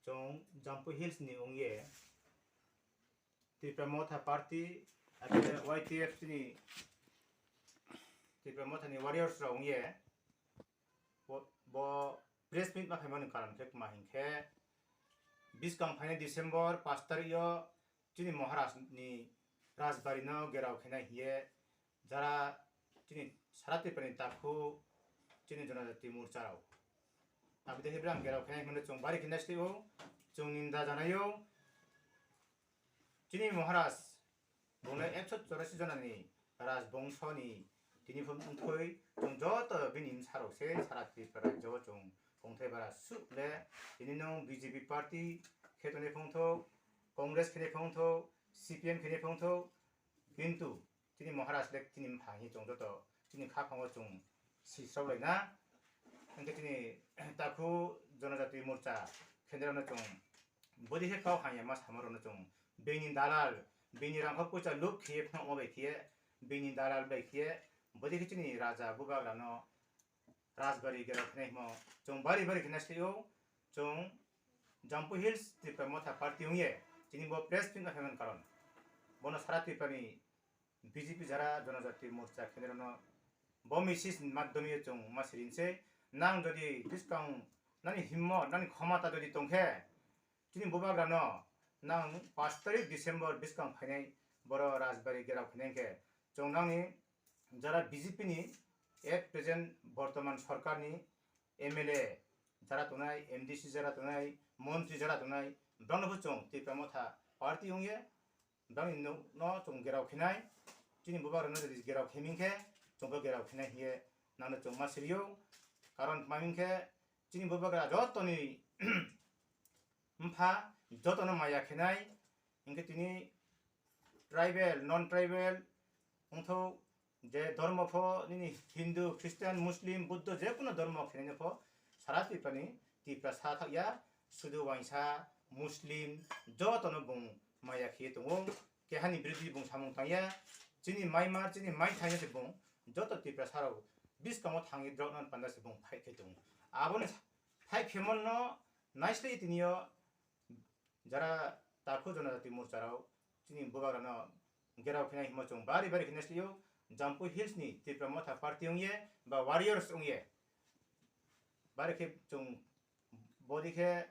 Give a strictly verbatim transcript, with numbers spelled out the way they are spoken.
Chwng Jampui Hills ni wngye Tipra Motha Party, abo Y T F chini Tipra Motha ni warriors rok wngye bo, bo press meet ma khaimani karon khe tma hinkhe, biskang phainai December pash tarikh o chini Maharaj ni Rajbari no gerao khenai hiye jara chini sara Tripura ni takhu chini Jonojati Morcha rok. Abide hibrang gerao khenai hwnwi chwng bari khe naisli o, chwng ninda janai o. Chini Maharaj bongni ekso chorasi jona ni rajbongso ni tini phun wngthoi chwng joto bini bwsarok se sara Tripura rajyo o chwng kongthai bara suk le tini nwng B J P party khe tongni phungthok, Congress khe ni phungthok, C P M khe ni phungthok, kintu chini Maharaj le chini bupha hinwi chwng joto chini khapang o chwng sisrok laina. Hwnkhe chini takhu Jonojati Morcha khendra no chwng bodi khe kau hamya ma sama rok no chwng bini dalal, bini rangkho puisa luk khiye phano omo bai khiye bini dalal bai khiye bodi khe chini raja bubagra no Rajbari gerao khenai himo chwng bari bari khe naisli o. Chwng Jampui Hills Tipra Motha Party wngye chini bo press meet ma khaimani karon bono sara Tripura ni B J P jara Jonojati Morcha khendra no bo message ni madhyome chwng ma sirinse, nang jodi biskang nani himmo nani khomata jodi tongkhe chini bubagra no nang pash tarikh December biskang phainai boro Rajbari gerao khenai khe chwng nangni jara B J P ni at present bortoman sorkar ni M L A jara tongnai, M D C jara tongnai, montri jara tongnai, borokno bo chwng Tipra Motha party wngye borokni no chwng gerao khenai. Chini bubagra no jodi gerao kheming khe chwng bo gerao khenai hiye nangno chwng ma sirio. Karon tma hing khe chini bubagra jotoni mpha jotono maya khenai, hinkhe tini tribal, non tribal wngthok je dhormo pho nini Hindu, Christian, Muslim, Buddho je kuno dhormo khenai pho sara Tripura ni Tiprasa thakya, sudu waisa Muslim jotono bung maya khiye tongo. Kehani birodhi bung samung tangya, chini maimar chini maithai se bung joto Tiprasa rok biskango thangwi drok nan panda se bung fight khai tongo. Aboni fight khemon no naisle tini o jara takhu Jonojati Morcha rok chini bubagra no gerao khenai himo chwng bari bari khe naisli o. Jampui Hills ni Tipra Motha party wngye ba warriors wngye bari khe chwng bodi khe